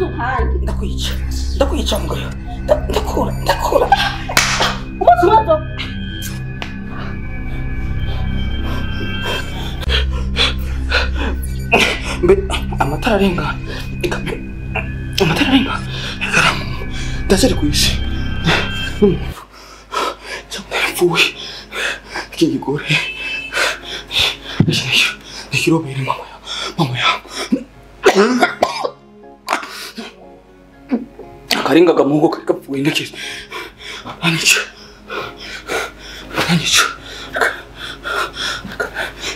Upange. Ndakwica. Ndakwica mugabo. Ndakura, ndakura. Umunsi umwe mbe amatara arenga. Amatara arenga. Ndacari kwisi. Ndapfuye. Iki gigore. Nikirobere mama ya. Mama ya. Akaringa gamugo kari gapfuye ndakeze. Anica. Anica.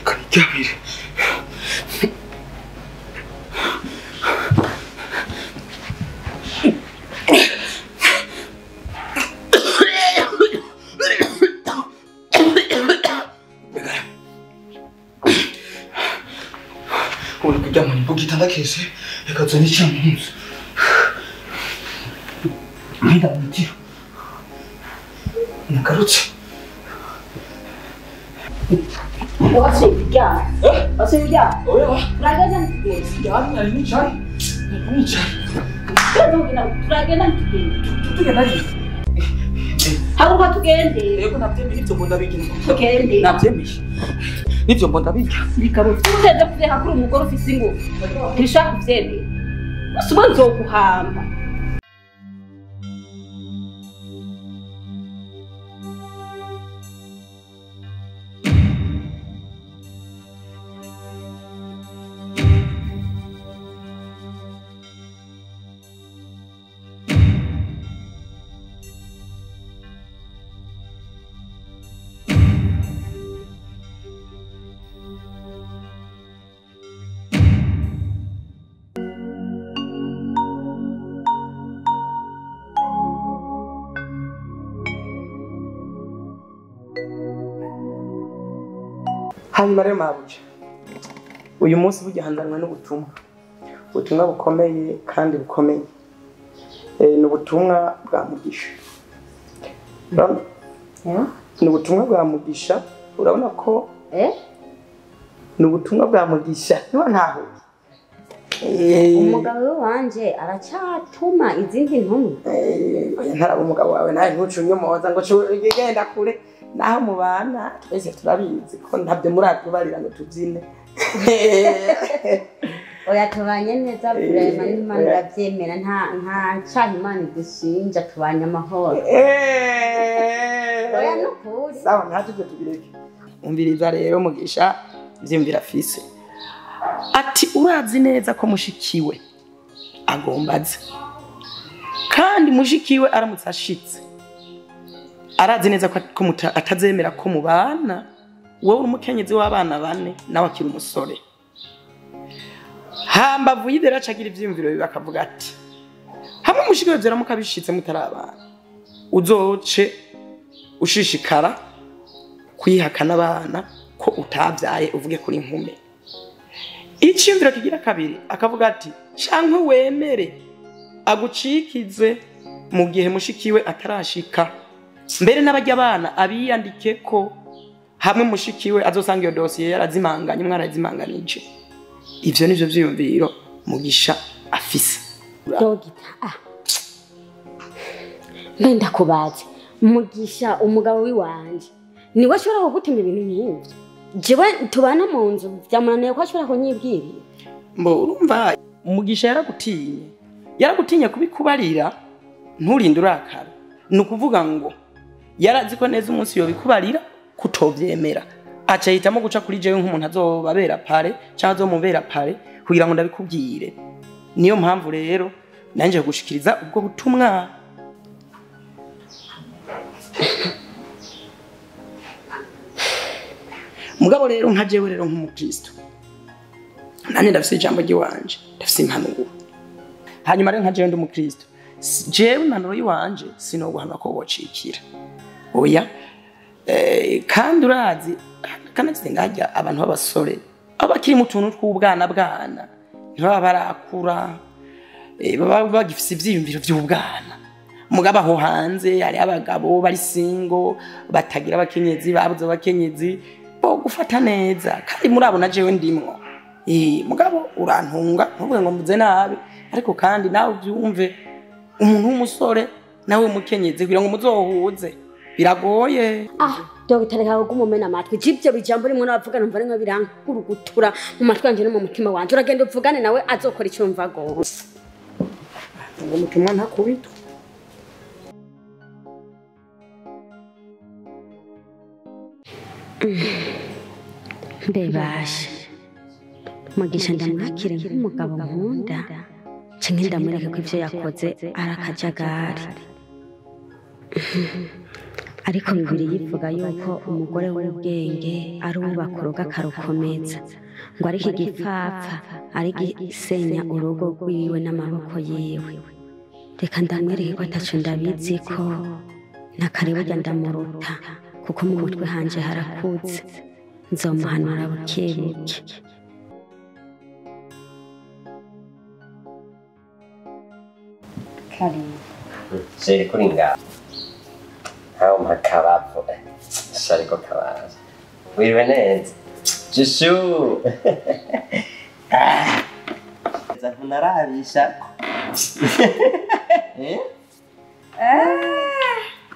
Kari. Gitanda kese reka nzane icyamunzu mpinda mutiro nagarutse. Wasubira. Wasubira. Oya. Turagenda ntugende. Nari nicaye. Nari nicaye. Turagenda ntugende. Tugenda ari. Haguruka tugende. Yego nabyemeye ibyo mbona bigira. Tugende. Nabyemeye. Nivyo mbona bijya. Bikaba uteze kuvyeka kuri umugore ufise ingufu. Ntibishaka kuvyemera. Umunsi umwe nzoguhamba. Hanyuma rero mabuja, uyu munsi bugihandanwa n'ubutumwa, ubutumwa bukomeye kandi bukomeye. Ni ubutumwa bwa Mugisha. Ni ubutumwa bwa Mugisha, urabona ko ni ubutumwa bwa Mugisha, niba ntaho. Umugabo wanje aracyatuma izindi ntumwa. Ntaraba umugabo wawe nawe ntucunye umuhoza ngo ugenda kure. Naho mubana twese turabizi ko ntabyo muratubarira ngo tubyine. Oya tubanye neza vraiment n'Imana irabyemera, nta nta Imana idushinja, tubanye amahoro. Oya nukuri. Sawa ntacyo tubireke. Umviriza rero Mugisha ivyimvira afise. Ati urazi neza ko mushikiwe agomba aze. Kandi mushikiwe aramutse ashitse. Arazi neza ko atazemera ko mubana, wowe uri umukenyezi w'abana bane nawe akiri umusore. Hambavu y'idera acagira ivyiyumviro bibi akavuga ati hamwe mushikiwe vyaramuka bishitse mutarabana, uzoce ushishikara kwihakana abana ko utavyaye uvuge kuri nkume. Iciyumviro kigira kabiri akavuga ati canke wemere agucikize mu gihe mushikiwe atarashika. Mbere n'abajya abana abiyandike ko hamwe mushikiwe azosanga iyo dosiye yarazimanganye umwana yazimanganije. Ivyo nivyo vyiyumviro Mugisha afise. Dogita, mbe ndakubaze, Mugisha umugabo wiwanje niwe ashobora kugutuma ibintu nk'ivyo? Jewe tubana mu nzu vyamunaniye ko ashobora kunyibwirira? Mbo urumva Mugisha yaragutinye, yaragutinye kubikubarira nturinde urakara. Ni ukuvuga ngo yarazi ko neza umunsi yobikubarira kutovyemera, aca yitamo guca kuri jewe nk'umuntu azobabera pare cyangwa azomubera pare kugira ngo ndabikubwire. Niyo mpamvu rero nanje gushikiriza ubwo butumwa. Mugabo rero nka jewe rero nk'umukristo nanje ndafise ijambo ry'iwanje, ndafise impanuro. Hanyuma rero nka jewe ndi umukristo, jewe impanuro y'iwanje sinoguhanura ko wocikira. Oya. Kandi urazi kanatsinda hajya abantu b'abasore abakiri mu tuntu tw'ubwana bwana ntibaba barakura, baba bagifise ivyiyumviro vy'ubwana. Mugabo aho hanze hari abagabo bari single batagira abakenyezi, babuze abakenyezi bo gufata neza, kandi muri abo na jewe ndimwo. Mugabo urantunga ntuvuge ngo mbuze nabi, Ariko kandi nawe ubyumve, umuntu w'umusore nawe mukenyezi kugira ngo muzohuze biragoye. Ah, dogiteri kawe gumumena amatwi. Jibyo bijambo rimwe n'abavuga numva rimwe birankurugutura mu matwi yanje no mu mutima wanje. Uragenda uvugane nawe azokora icyo mva gose. Ngo mutumwa ntakubitwa. Mbebasha Mugisha ndamwakire nk'umugabo nkunda, canke ndamwereke ko ivyo yakoze ari akajagari. Ariko Bibiri yivuga yuko umugore w'ubwenge ari uwubaka urugo akarukomeza, ngo ariko igipfapfa ari gisenya urugo rwiwe n'amaboko yiwe. Reka ndamwereke ko ataco ndabizi ko nakare burya ndamuruta, kuko mu mutwe hanje harakutse. Nzomuhanura bukebuke. Seri kuri ngaho aho mpakabavu shariko kabaza wiriwe neza Jushu ntunarabisha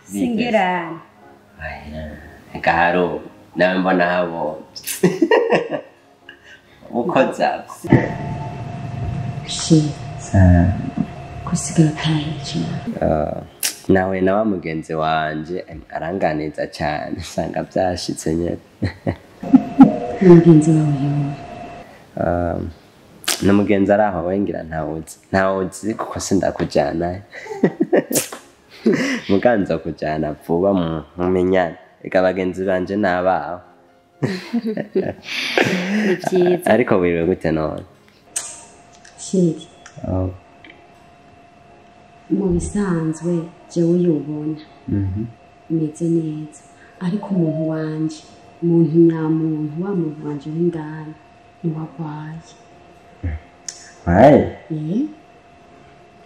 singirana gaharo nawe mbona habo ukoza kusigara tayici. Nawe na wa mugenzi wanje aranganiza cyane usanga byashitse nyene. Mugenzi wawe yo? N'umugenzi ari aho wengira ntawuzi kuko sindakujana. Muganza kujana vuba mumenyane. Eka bagenzi banje nabaho. Ni vyiza. Ariko wiriwe gute none? Shiri. Mu bisanzwe jewe uyubona meze neza, ariko umuntu wanje, umuntu nyamuntu, wa muntu wanje w'indani niwagwaye.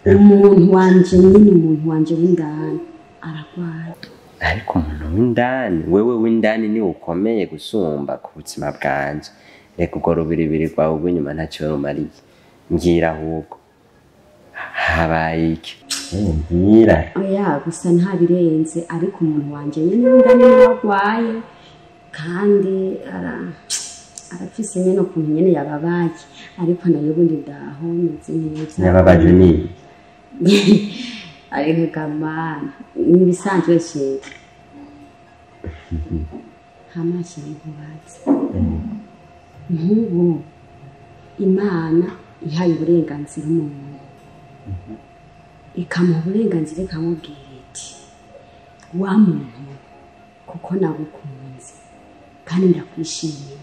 Umuntu wanje nyine, umuntu wanje w'indani aragwaye. Ariko umuntu w'indani, wewe w'indani ni ukomeye gusumba ku buzima bwanje. Reka urwo rubiribiri rwawe rw'inyuma ntacyo rumariye. Mbwira ahubwo habaye iki? Mbwira. Oya gusa nta birenze, ariko umuntu wanje nyine w'indani niwe agwaye, kandi arafise nyine ukuntu nyine yababaye, ariko nayo ubundi ndaho meze neza. Yababaje ni? Ariko gamana nibisanzwe sheri. Hama sheri nkubaze. Nk'ubu Imana ihaye uburenganzira umuntu, ikamuha uburenganzira ikamubwira iti wa muntu kuko nagukunze kandi ndakwishimiye,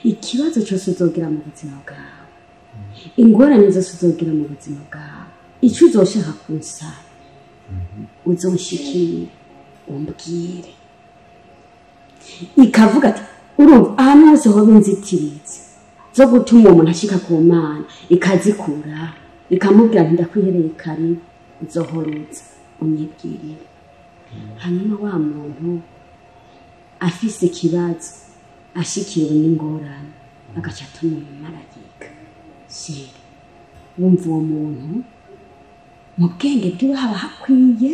ikibazo cyose uzogira mu buzima bwawe, ingorane zose uzogira mu buzima bwawe, icyo uzoshaka kunsaba uzonshikire umbwire. Ikavuga ati urumva ahantu hose hoba inzitirizi zo gutuma uwo muntu ashika ku Mana, ikazikura ikamubwira nti ndakwihereye kare uzohoruza unyibwirire. Hanyuma wa muntu afise ikibazo ashikiriwe n'ingorane agaca atuma umumarayika. Sheri, wumva uwo muntu mu bwenge bwiwe haba hakwiye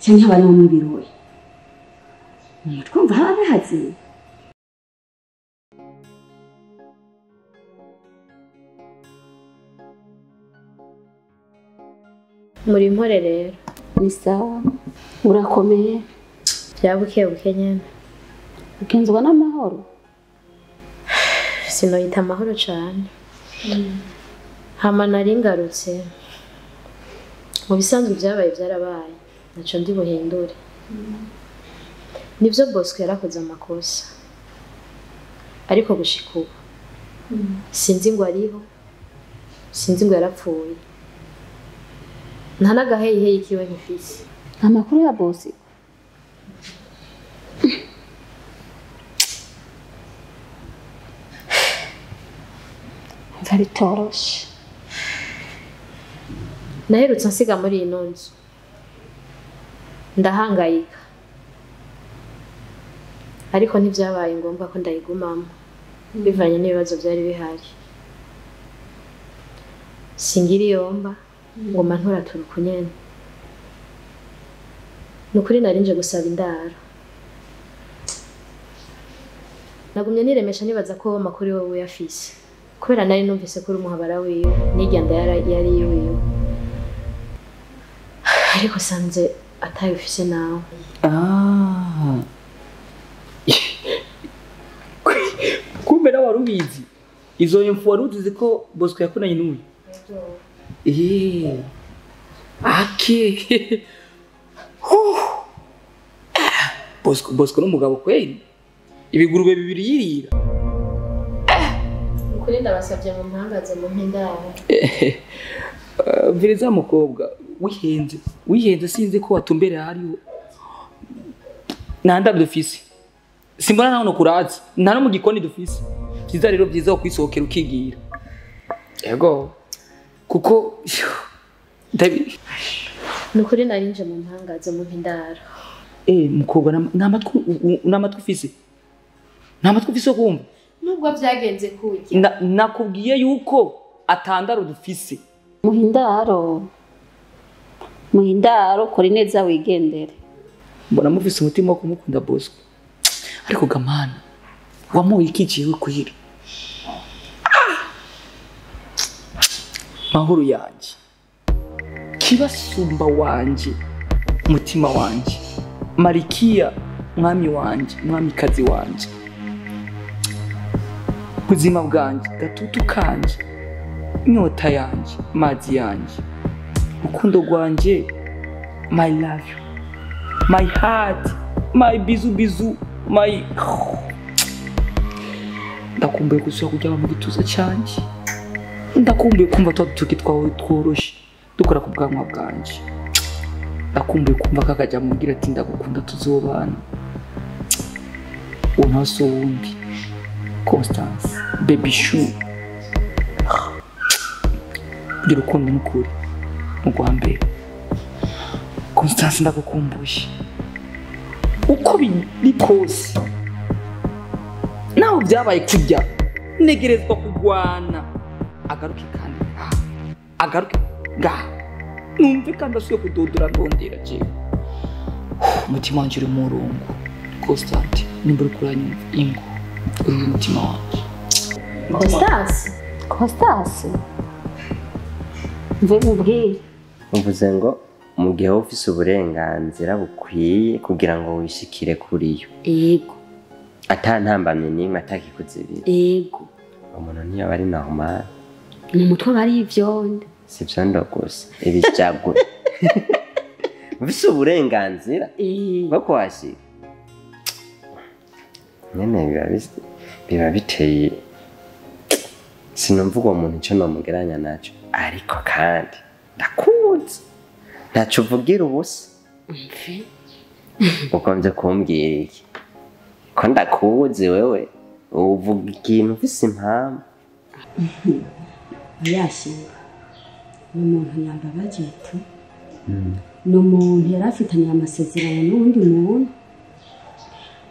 canke haba arimwo ibirori? Mu mutwe wumva haba bihaziye? Muri mpore rero ni sawa, urakomeye bya buke buke nyene. Ukenzwa n'amahoro? Sinoyita amahoro cane. Hama nari ngarutse mu bisanzwe byabaye byarabaye, naco ndi buhindure. Nivyo Bosco yarakoze amakosa, ariko gushika ubu sinzi ngo ariho, sinzi ngo yarapfuye, nta n'agaheyiheyi kiwe nkifise. Amakuru ya Bosco mva bitoroshe. Naherutse nsiga muri ino nzu ndahangayika, ariko ntivyabaye ngombwa ko ndayigumamo bivanye n'ibibazo byari bihari. Singira iyomba ngoma nturatura ukunyene. Nukuri narinje gusaba indaro. Nagumye niremesha nibaza ko amakuru wowe uyafise. Kubera nari numvise ko uri umuhabara wiwe n'igenda yari yiwe. Ariko sanze atayufise nawe. Ah. Kumbe nawe warubizi. Izo info waruzizi ko Bosco yakunanye n'uyu. Eh. Ake. Bosco n'umugabo kweli. Ibigurube bibiri yirira. Ukuri ndabasabye mu mpangaze mu mpindaro. Mviriza mukobwa wihenze. Wihenze sinzi ko watumberera hariho. Nta dufise. Simbona naho no kurazi. Nta no mu gikoni dufise. Vyiza rero vyiza kwisohokera ukigira. Yego. Kuko ndabi nukuri narinje mu mpangaze mu mpindaro. Mukobwa namatwi ufise. Namatwi ufise kumva. Nubwo byagenze kujya. Nakubwiye yuko atandaro dufise. Muhindaro. Muhindaro kora neza wigendere. Mbona mufise umutima wo kumukunda Bosco. Ariko gamana wamuye ikijiwe kwira. Mahoro yanje. Kibasumba wanje, mutima wanje. Marikia mwami wanje, mwamikazi wanje. Buzima bwanje, gatutu kanje, inyota yanje, mazi yanje. Urukundo rwanje, my love you. My heart, my bizu bizu, my ndakumbuye gusubira kuryama mu gituza canje. Ndakumbuye kumva twa dutoki twawe tworoshe dukora ku bwanwa bwanje. Ndakumbuye kumva kakaja mubwira ati ndagukunda tuzobana. Uwo nawe si uwundi. Constance, baby shoe. Kugira urukundo n'ukuri mu rwa mbere. Constance ndagukumbuye. Uko biri kose naho byabaye kujya negerezwa kugwana agaruke kandi agaruke ngaha numve kandi asuye kudodora ndondera jewe. Umutima wanje uri mu rungu. Constance nimba uri kuranyumva ingo uri umutima wanje. Constance, Constance mve mubwire. Uvuze ngo mu gihe ufise uburenganzira bukwiye kugira ngo wishikire kuri yo. Yego. Ata ntambamye nimwe atakikuzibira. Yego. Umuntu niyo bari normal. Mu mutwe bari ivyondo. Si vyondo gusa, ibijago. Ufise uburenganzira bwo kuhashika. Nyene biba biteye sinumva uwo muntu ico nomugeranya naco. Ariko kandi ndakunze. Ntaco uvugira ubusa. Ukomvye kumbwira iki? Ko ndakuzi wewe uvuga ikintu ufise impamvu. Yashinga ni umuntu yambabaje tu. Ni umuntu yari afitaniye amasezerano n'uwundi muntu.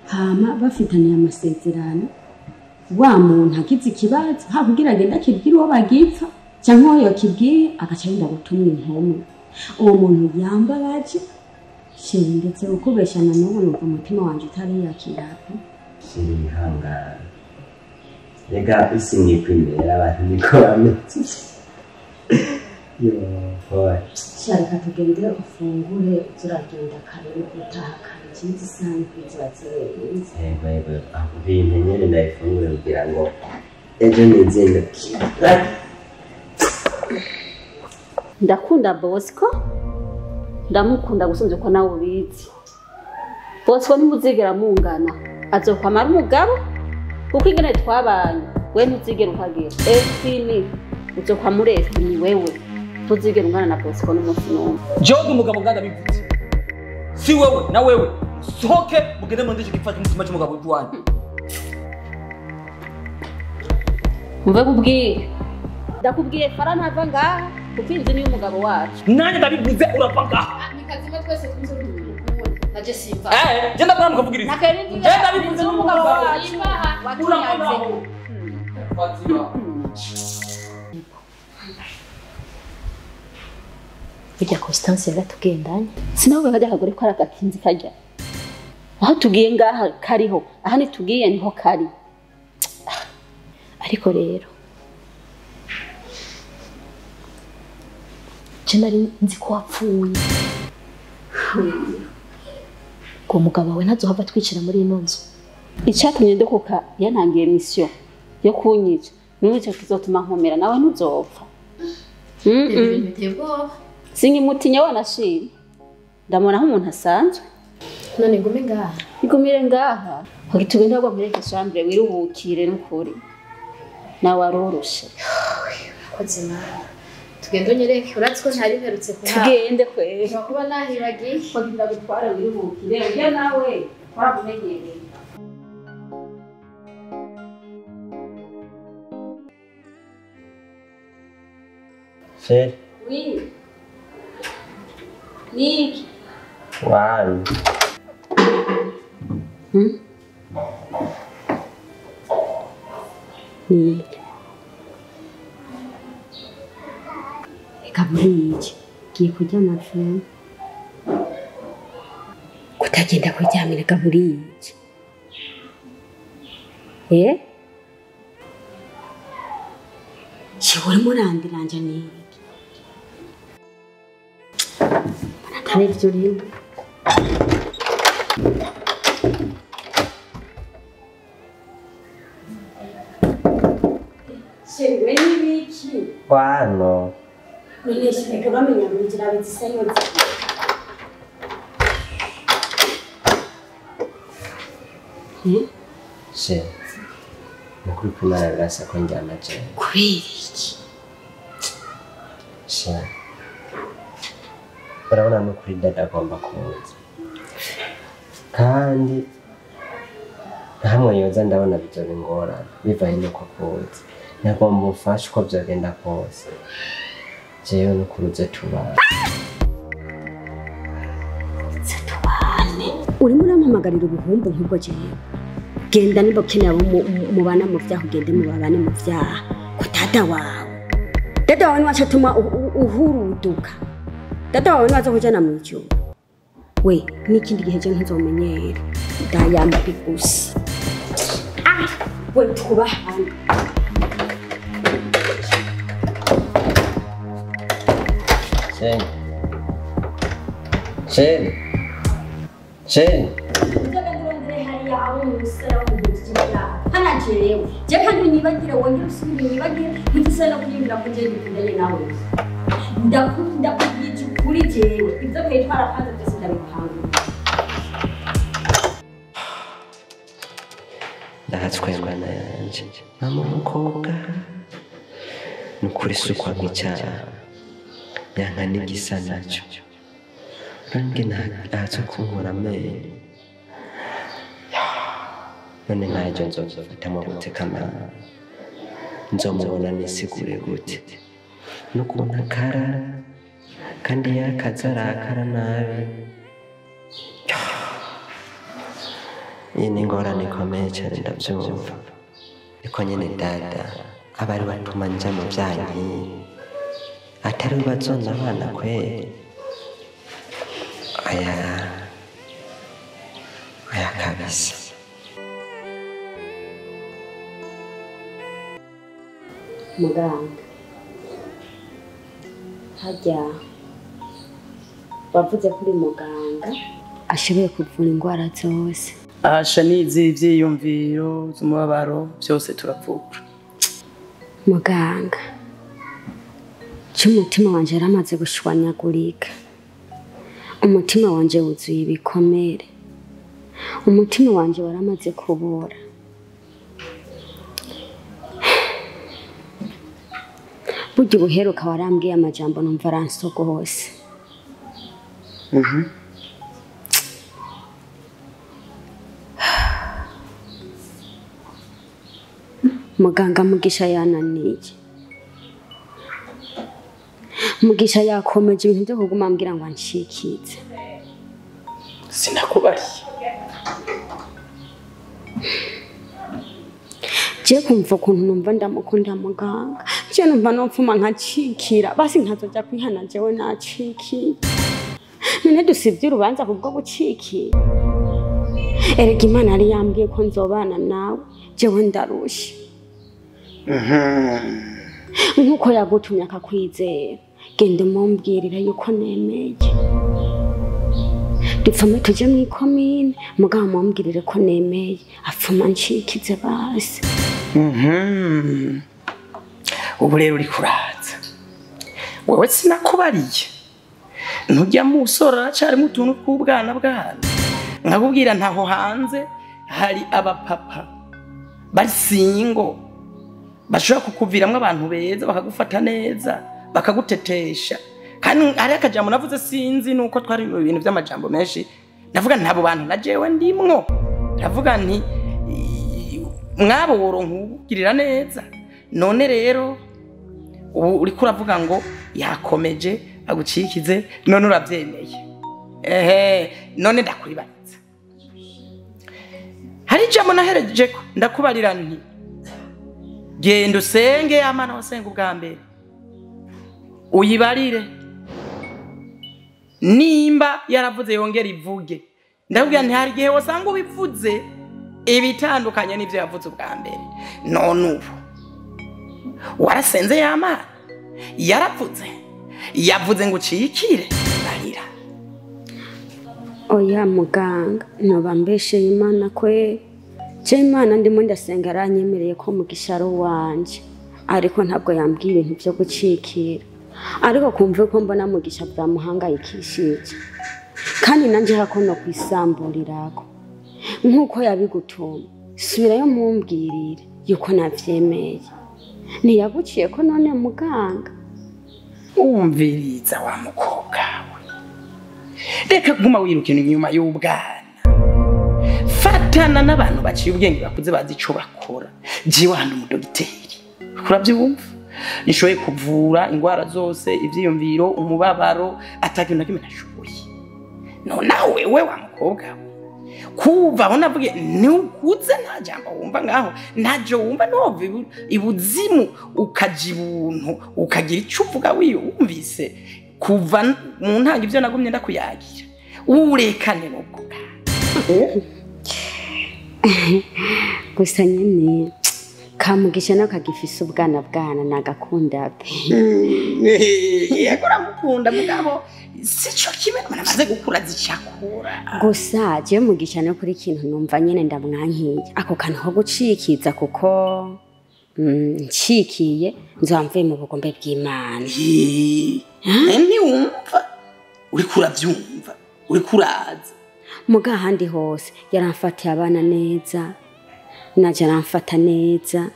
Hama bafitaniye amasezerano wa muntu agize ikibazo ha kugira agenda akibwira uwo bagipfa cyangwa uwo yakibwiye agaca yenda gutumwa intumwa. Uwo muntu yambabaje ndetse ukubeshana n'ubu numva umutima wanje utariyakira. Sirihangana. Rega isi nikwimera abantu niko bameze. Yo, boy. Shaka tugende ufungure turagenda kare utaha kare kinzi sana kwiziba zirenze. Yego ibintu nyene ndabifungure kugira ngo ejo nizinduke. Ndakunda Bosco. Ndamukunda gusumvya ko nawe ubizi. Bosco ntimuzigera mungana. Azokwamara umugabo kuko ingene twabanye we ntuzigera uhagera. Estimi uzokwamura Estimi wewe. Ntuzigera ungana na Bosco n'umunsi n'umwe. Jewe ndi umugabo nganda bivuze. Si wewe na wewe. Sohoke mugende mu ndije gifata umutima cy'umugabo wanyu. Mve kubwiye. Ndakubwiye fara ntava ngaha kuko inzu ni umugabo wacu. Nanjye ndabivuze urava ngaha. Ni kazima twese twumve urukundo. Naje simva. Je ndabona mukavugiriza. Je ndabivuze n'umugabo wacu. Wakiyanze. Burya Constance yaratugendanye. Sinavuga kajya kagore ko ari agakinzi kajya. Aho tugiye ngaha kariho, aha ntitugiye niho kari. Ariko rero je nari nzi ko wapfuye. Ngo umugabo wawe ntazohava twicira muri ino nzu. Icatumye ndokoka yantangiye mission yo kunyica. N'ubu kizotuma nkomera nawe ntuzopfa. Sinkimutinya wanashima. Ndamubona nk'umuntu asanzwe. None ngume ngaha. Igumire ngaha. Hogi tugende ahubwo nkwereke chambre wiruhukire n'ukuri. Nawe aroroshe. Koze mama. Tugende unyereke uratsi ko ntari mperutse kuha. Tugende kwe. Kuba nahibagiye. Hogi ndagutwara wiruhukire. Ujya nawe warakumenyereye. Chérie. Oui. Nick. One. Nick. Reka burije. Ngiye kuryama vuba. Kutagenda kuryama reka burije. Eh? Shobora murandiranje Nick. Atari ivyo rero. Chérie, we n'ibiki? Wano. None reka bamenya binjira bizisa yose. Chérie, nukuri kw'Imana birasa ko njyana jewe. Kubera iki? Chérie, urabona nukuri dada agomba kuza. Kandi hamwe yoza ndabona bizoba ingorane bivanye nuko akuzi. Nagomba umfashe uko vyogenda kose. Jewe nukuri uze tubane. Uze tubane. Urimo urampamagarira ubuhumbu nk'ubwo jewe. Genda niba ukeneye abo mubana mu vyaha ugende mubabane mu vyaha. Ko dada wawe. Dada wawe niwe acatuma uhuruduka. Dada wawe niwe azokujana mw'ijuru. We n'ikindi gihe je ntuzomenyera. Ndayambi gusa. Ah, we twubahane. Chérie. Chérie. Chérie. Hana jewe. Je kandi unyibagire wongere usubire unyibagire ntuzusubire no kunyibwira ko jewe dukundanye nawe. Ndakunda kubwije ukuri jewe. Ibyo twari twarapanze byose ndabipanga. Ndahatswemana yanje. Mama umukobwa. Nukuri sukwa nk'icyaha. Yanka n'igisa nacyo. None ntazo kunkura amenyo. None nkajo nzofatamo gute kamara. Nzomubona nisigure gute. N'ukuntu akara kandi yakaza arakara nabi. Iyi ni ingorane ikomeye cyane ndabyumva. Ariko nyine dada aba ari we atuma nja mu byanyu. Atari we bazona abana kweri. Aya aya kabisa. Muganga, harya wavuze ko uri muganga ashoboye kuvura indwara zose. Asha n'izivyiyumviro z'umubabaro byose turavura. Muganga, umutima wanje yaramaze gushwanyagurika. Umutima wanje wuzuye ibikomere. Umutima wanje waramaze kubora. Burya ubuheruka warambwiye amajambo numva aransogohose. Muganga Mugisha yananiye. Mugisha yakomeje ibintu byo kuguma ambwira ngo anshikize. Sinakubariye. Je kumva ukuntu numva ndamukunda muganga. Je numva nopfuma nkacikira, basi nkazoja kwihana jewe nacikiye. None dusivye urubanza kubwo gucikira. Erega Imana yari yambwiye ko nzobana nawe, jewe ndarushe. Nkuko yagutumye akakwizera, genda umumbwirire yuko nemeye. Dupfume tuje mw'ikomine, mugabo mumbwirire ko nemeye, apfuma ncikize basi. Ubu rero uri kuraza. Wewe sinakubariye. Ntujya musora aracarimo utuntu tw'ubwana bwana. Nkakubwira ntaho hanze hari abapapa bari singo bashobora kukuviramwo abantu beza bakagufata neza bakagutetesha. Kandi hari akajambo navuze sinzi nuko twari mu bintu by'amajambo menshi, ndavuga ntabo bantu na jewe ndimwo, ndavuga nti mwabo woronka neza. None rero ubu uriko uravuga ngo yakomeje agucikize, none uravyemeye. Ehe, none ndakuribaza. Hari ijambo nahereje ko ndakubarira nti genda usenge Amana wasenga ubwa mbere, uyibarire nimba yaravuze yongera ivuge. Ndakubwira nti hari igihe wasanga ubivuze ibitandukanye n'ivyo yavuze ubwa mbere. None ubu warasenze Yamana yaravuze, yavuze ngo ucikire, barira. Oya muganga, noba mbesheye Imana kwe. Je Imana ndimo ndasenga aranyemereye ko Mugisha ari uwanje, ariko ntabwo yambwiye ibintu vyo gucikira. Ariko kumve ko mbona Mugisha byamuhangayikishije, kandi nanje hakono kwisamburirako nkuko yabigutuma. Subirayo mumbwirire yuko navyemeye. Ntiyaguciye ko none muganga? Umviriza wa mukobwa we, reka kuguma wirukira inyuma y'ubwana. Fatana n'abantu baciye ubwenge bakuze bazi ico bakora. Jewe hano umudogiteri, uravyumva, nishoboye kuvura ingwara zose, ivyiyumviro, umubabaro, atakintu na kimwe nashoboye. None wewe wa mukobwa we, kuva aho navuge ntukuze nta jambo wumva ngaho, ntajo wumva nova ibuzimu ukaja ibuntu ukagira ico uvuga wiyumvise. Kuva mu ntango ivyo nagumye ndakuyagira, urekane n'ubwo bwana. Gusa nyene Kamugisha nakagifise ubwana bwana nagakunda pe. Yego uramukunda mugabo sico kimwe namaze gukura zicakura. Gusa je Mugisha no kuri kintu numva nyene ndamwankiye ako kantu ko gucikiza, kuko ncikiye nzamvuye mu bugombe bw'Imana. Ntiwumva uriko uravyumva, uriko uraza. Muga ahandi hose yaramfatiye abana neza, naje aramfata neza.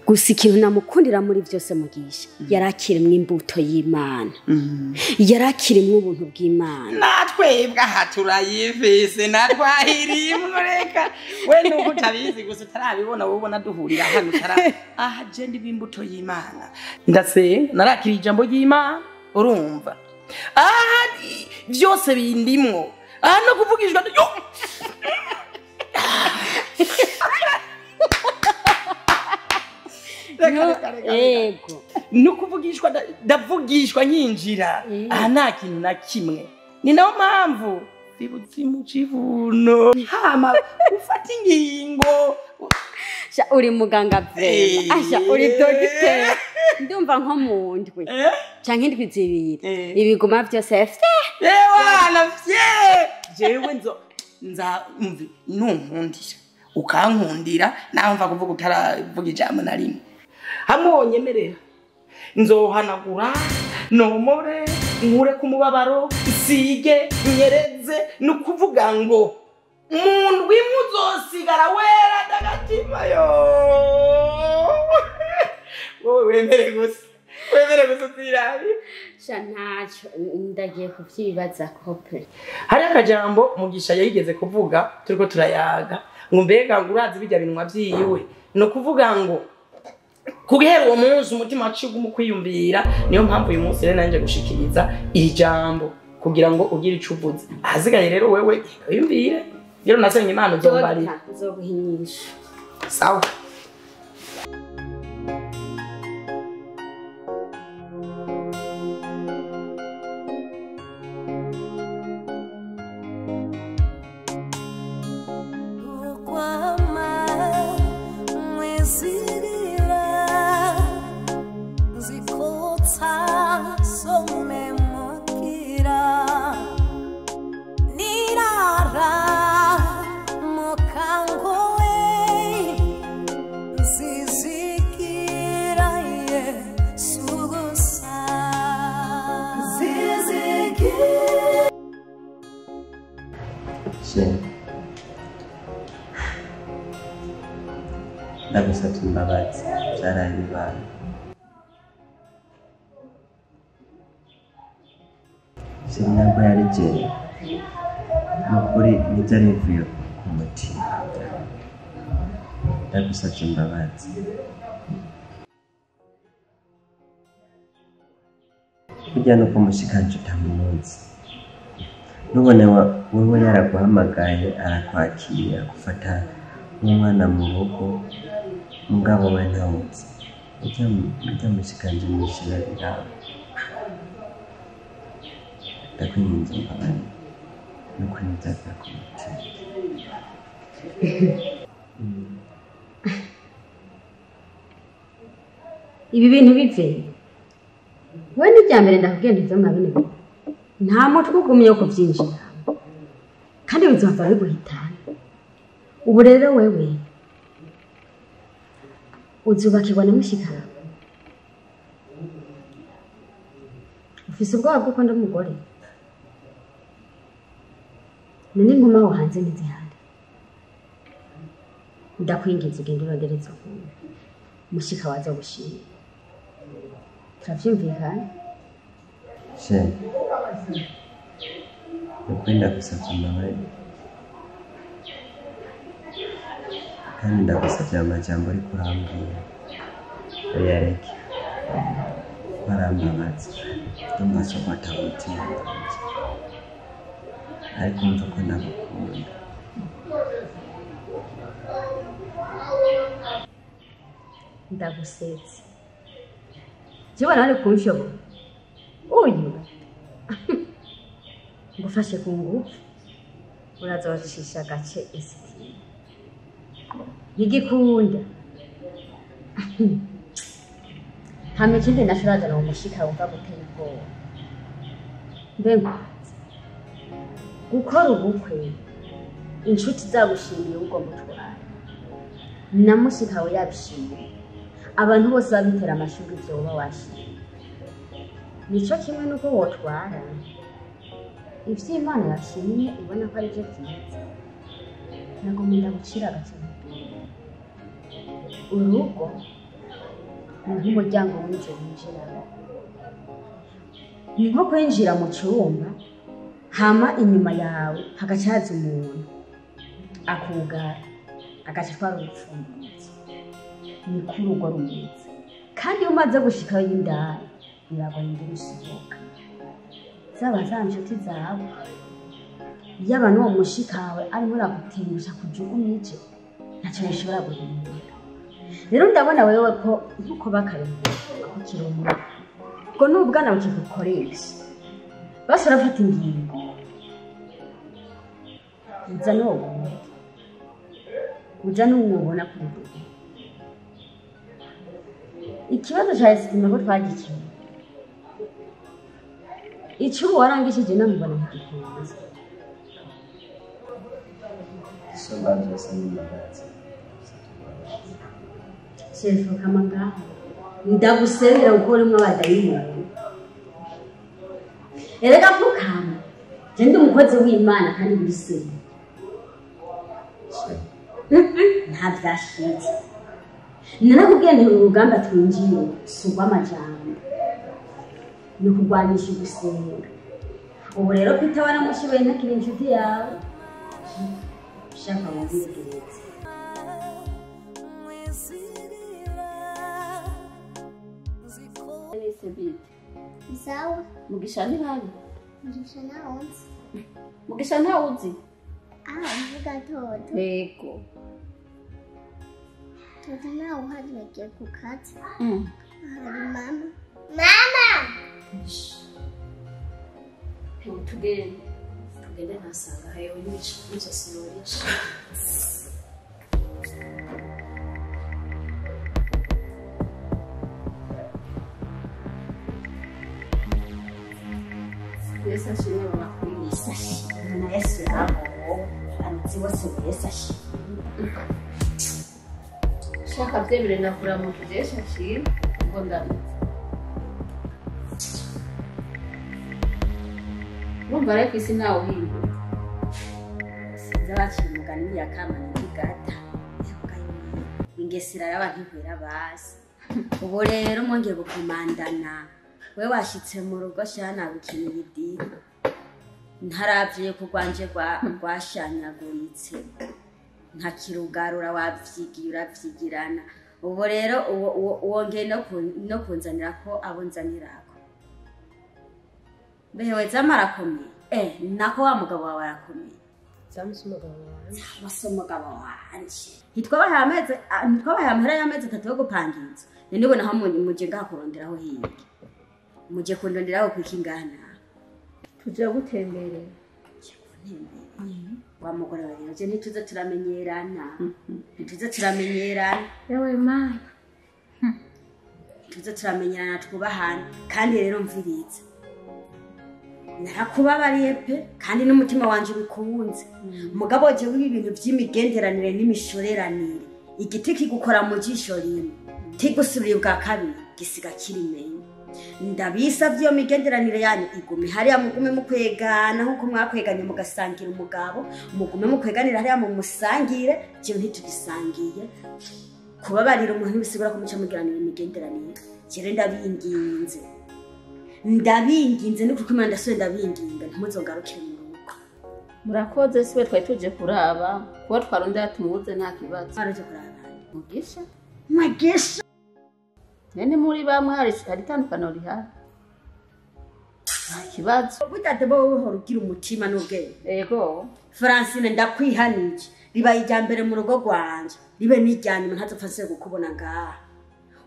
Gusa ikintu namukundira muri byose Mugisha, yarakirimwe imbuto y'Imana, yarakirimwe ubuntu bw'Imana. Natwebwe aha turayivise, natwahirimwe. Reka we nuko utabizi gusa utarabibona, wowe ubona duhurira hano utara aha. Je ndi b'imbuto y'Imana, ndasenga narakira ijambo ry'Imana, urumva aha byose bindimwo aha no kuvugishwa. Yego nukuvugishwa, ndavugishwa nyinjira aha nta kintu na kimwe. Ni nayo mpamvu ibuzimu cibuno hama ufata ingingo. Sha uri muganga vrema, asha uri dogiteri. Ndumva nko mu ndwi canke indwi zibiri ibiguma vyose fye. Ewana fye, jewe nzo nza mvi nunkundira ukankundira naho mva kuvuga utaravuga ijambo na rimwe. Hamwe wonyemerera nzohanagura nomore nkure ku mubabaro nsige nyereze, nukuvuga ngo mu ndwi muzosigara wera ndagatima yo. Wowe wemere gusa, wemere gusa utirabi. Sha ntaco ndagiye kuvyibaza kope. Hari akajambo Mugisha yayigeze kuvuga turiko turayaga ngo mbega ngo urazi bijya binwa vyiwe, no kuvuga ngo Kuguhera uwo munsi umutima wacu kwiyumvira, niyo mpamvu uyu munsi rero nanje gushikiriza iri jambo kugira ngo ugire ico uvuze. Ahasigaye rero wewe wiyumvire. Rero nasenye Imana uzombarira. Nzoguhinyisha. Sawa. Chéri, ndagusabye imbabazi byaraye bibaye. Chéri, ntabwo yari jewe, ni ukuri ntibyari bivuye ku mutima. Ndagusabye imbabazi. Burya nuko mushikanje utamuzi, nubone wewe yaraguhamagaye arakwakira agufata nk'umwana mu rugo, mugabo we ntawuzi. Urya mushikanje mwishira biraba. Ndakwinginze umbabarire, nuko ntibyavuye ku mutima. Ibi bintu biveye we n'irya mbere ndakubwiye ntivyo mwabine bintu nta mutwe ugumye wo kuvyinjira kandi bizova biguhitana. Ubu rero wewe uzubakirwa na mushikawe, ufise ubwoba bw'uko ndi umugore none inkumi aho hanze ntizihari. Ndakwinginze ugende urondere izo nkumi mushika waza gushima. Turavyumvikana? Chéri, nukuri ndagusabye imbabazi kandi ndagusabye amajambo ariko urambwira uyareke, barambabaza ndumva sopata umutima wanje, ariko mva ko ndagukunda. Ndagusetse jewe nari kunshobora uyu ngufashe ku ngufu urazocisha agace esitime ntigikunda. Hama ikindi naco urazana uwo mushika wumva guteye ubwoba. Mbe nkwaze gukora ubukwe inshuti zagushimiye ugomba utwara na mushika we yabishimiye, abantu bose babitera amashurwe ivyo woba washimye. Nico kimwe nuko wotwara ivyo Imana yashimye ibona ko arivyo vyiza. Nagomba ndagucira agace nkubwire. Urugo ni nk'umuryango w'inzu winjiramo, ni nko kwinjira mu cumba hama inyuma yawe hagaca haza umuntu akugara agaca atwara urufunguzo. Niko urugo rumeze, kandi iyo umaze gushikayo indani biragoye ingene usohoka. Zaba za nshuti zawe, yaba n'uwo mushikawe arimo aragutengusha kujugunya ije, ntaco bishobora guhindura. Rero ndabona wewe ko nkuko bakaremye ko ukiri umwana, ubwo n'ubwana bukigukoresha basi urafata ingingo uza n'uwo wundi, uza n'uwo ubona ku rutugu. Ikibazo ca esitime ko twagikemura, icubu warangishije namubona ntigikunze. Isumba byose ni imbabazi. Shefu kama ngaho ndagusengera kuko urimwo abadayimoni. Erega pfukama, je ndi umukozi w'Imana kandi w'isenge. Nta vyashitse. Narakubwiye nti uru rugamba twinjiye si urw'amajambo, ni ukurwanisha ugusenga. Ubu rero Peter waramushiboye ntakiri inshuti yawe, ushaka wumvirize. Sawa. Mugisha ni nani? Mugisha ntawuzi. Mugisha ntawuzi? Ah, uvuga Toto. Yego. Toto ntawuhari bagiye ku kazi. Hari mama. Mama! Tugende. Tugende ntasanga hayo yica n'izosi yorica. Yesu ashimwe mama kuri Yesu ashimwe na Yesu yarahowe aruzi bose Yesu ashimwe. Shaka byemere ndakuramukije Yesu ashimwe ubwo ndamutse. Urumva rero ku isi ntawe uhindura. Baciye umugani yakamana ntigata. Ingesera y'abantu ihwera basi. Ubu rero mwongeye gukomandana. We washitse mu rugo shana gukinira idini. Ntaravye ko rwanje rwashanyaguritse. Ntakirugarura wavyigiye uravyigirana. Ubu rero wongeye no kunzanira ko abo nzanirako. Mbewe zamarakomeye. Nako wa mugabo wawe arakomeye. Zamusi umugabo wanje. Zamusi umugabo wanje. Ntitwabahaye amahera y'amezi 3 yo gupanga inzu. None ubona aho muje ngaha kuronderaho hirya. Muje kundonderaho kwiki ngana. Tuja gutemberera. Tuje kuntemberera. Wa mugore wawe rero je ntituze turamenyerana. Ntituze turamenyerana. Yewe mana. Ntituze turamenyerana twubahana kandi rero mviriza. Narakubabariye pe kandi n'umutima wanje ubikunze. Mugabo jewe ibintu by'imigenderanire n'imishorerane igiti kigukora mu jisho rimwe tigusubira ubwa kabiri gisiga kirimenya. Ndabisavye iyo migenderanire yanyu igume hariya mugume mukwegana nkuko mwakweganye mugasangira umugabo, mugume mukweganira hariya mu musangire, jewe ntitugisangiye. Kubabarira umuntu ntibisigura ko muca mugiranira imigenderanire. Jewe ndabinginze. Ndabinginze nuko Imana ndasuye ndabinginga ntimuzongarukire mu rugo. Murakoze siwe twari tuje kuraba kuba twarondera tumubuze nta kibazo. Twaraje kuraba Mugisha. Mugisha. Nene muri bamwe hari itandukano rihari. Nta kibazo. Burya debo wowe uhora ugira umutima n'ubwenge. Yego. Francine ndakwihanije ribaye irya mbere mu rugo rwanje ribe n'irya nyuma ntazopfa nsubiye kukubona ngaha.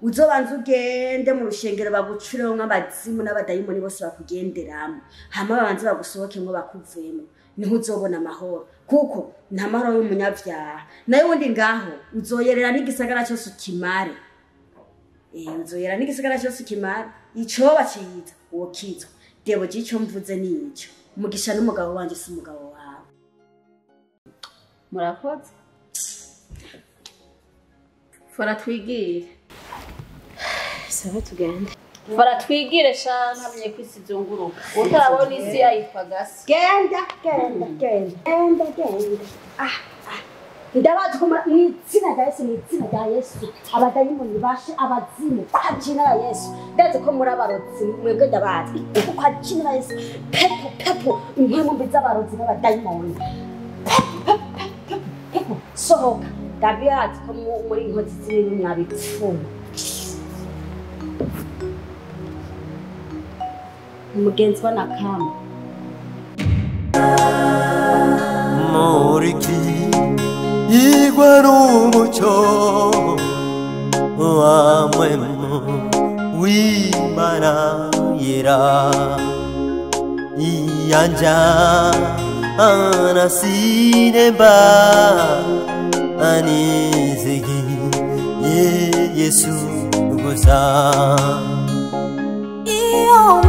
Uzobanza ugende mu rushengero bagucureho nk'abazimu n'abadayimoni bose bakugenderamo, hama babanze bagusohokemwo bakuvemo, niho uzobona amahoro kuko nta mahoro y'umunyabyaha. Nayo ubundi ngaho uzoyerera n'igisagara cyose ukimare. Uzoyerera n'igisagara cyose ukimare. Icoba ciza wokizwa. Debo je ico mvuze nico. Mugisha n'umugabo wanje si umugabo wawe. Murakoze. Fora twigire. Sawa tugende. Fora twigire sha ntamye kwisi zunguruka. Utarabona isi ayitwa gasi. Genda genda genda. Genda genda. Ndabazi ko mw'izina rya Yesu, mw'izina rya Yesu. Abadayimoni bashe abazimu kwa jina la Yesu. Ndazi ko muri abarozi mwebwe ndabazi. Kwa jina la Yesu. Pepo pepo impwemu mbi z'abarozi n'abadayimoni. Pepo pepo pepo pepo. Sohoka. Ndabizi ko muri inkozi z'ibibi mwabipfuma. Umugenzi wa nakama moriki igwarumucho wamwemo wimana yera iyanja anasineba anizigi ye Yesu gusa. Iyo